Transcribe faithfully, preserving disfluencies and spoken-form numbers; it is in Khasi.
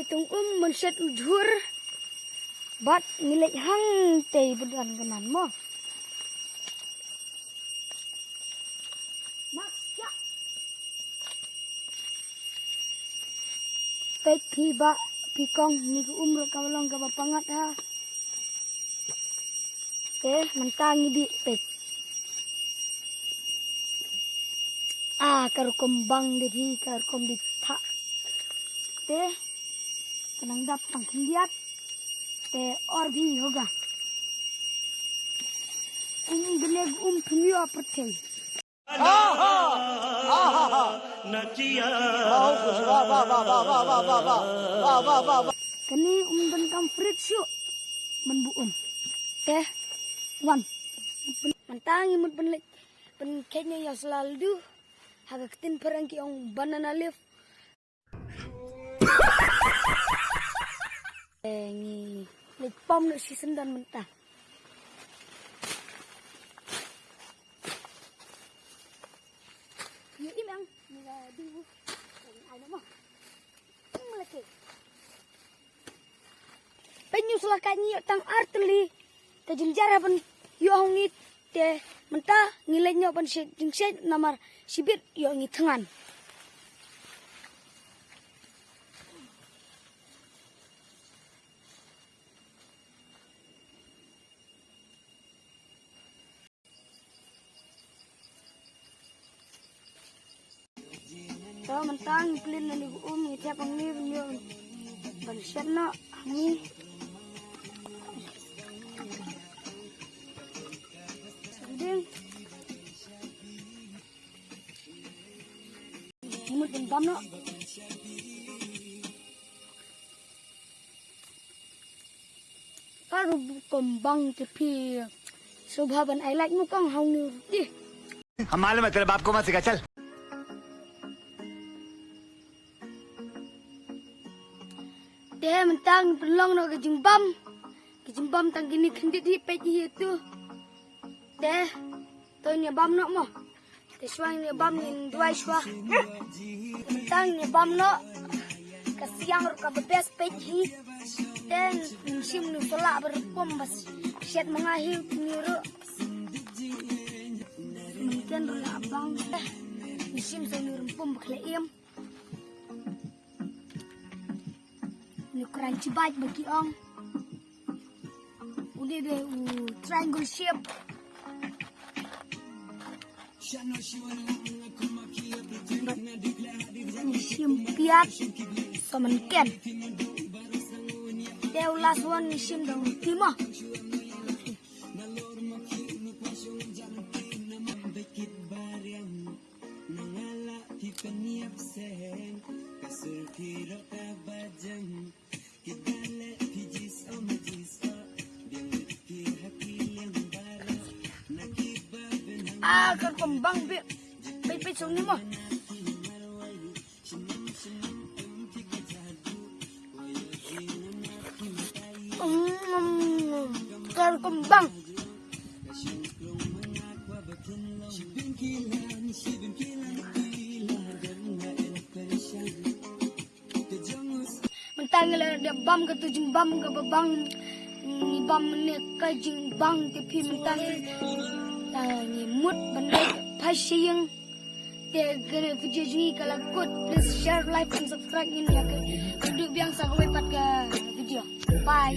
Tang um man shet u jhur. Bad ngi leit hangtei bad wan ka nan mo. Max, ya. Peit phi ba phi kong ni ka um ruh kaba long kaba pangat ha. Te mynta ngi dih peit. Ah, ka rukom bang de phi, ka rukom dih thah. Te ka nang dap tang khyndiat. Te or phi hoga. Um gene um thum ïoh pyrthei. Kane um donkam frit shuh. Man bu um. Te wan. Mynta ngi mut ban leit ban khet ïa u sla ladu. Ha ka ktien phareng ki ong banana leaf. Eh, ngi leit pom noh shisien don mynta. Ïa im ang, ngi la du. Ai na mo. Im la ke. Peit ïa u sla ka ngi ïoh tang ar tylli. Te jynjar ha ban ïoh ha ngi te mynta ngi leit noh ban shet jingshit namar shibit ïoh ngi thngan. To mynta ngi plie na ni ka um ngi thep hangne ban ïoh ban shet noh hangne. Ding. Ngi mut ban bam noh. Ka rukom bang te phi sngewbha ban ai like mo kong hangne ruh. हम मालूम है तेरे बाप को मत सिखा, चल। Te mynta ngi pynlong noh ka jingbam. Ka jingbam tang kine khyndiat hi peit hi tu. Te to ngin ïa bam noh mo. Te shuwa ngin ïa bam ngin duwai shuwa. Mynta ngin ïa bam noh. Ka siang ruh kaba best peit hi. Te ngin shim nu sala ba rukom bas. Shet ma nga hi ni ruh. Mynta ruh la bang. Ngin shim sa nu rukom ba khlem im. Ni kran chibai ba ki ong. Uni de u triangle shape. Ni shim piat. Soman ken. Te u last one ni shim dong tima. Ah, ka rukom bang bi. Peit peit song ni mo. Mm, ka rukom bang. Mynta ngi la dep bam katu jingbam kaba bang. Ngi bam ne ka jingbang te phi mynta ngi, ah, ngi mut ban leit phai sha ïing. Te kane video jong ngi ka la kut, please share, like and subscribe ngin ïa ka. Ka dei biang sa kawei pat ka video. Bye.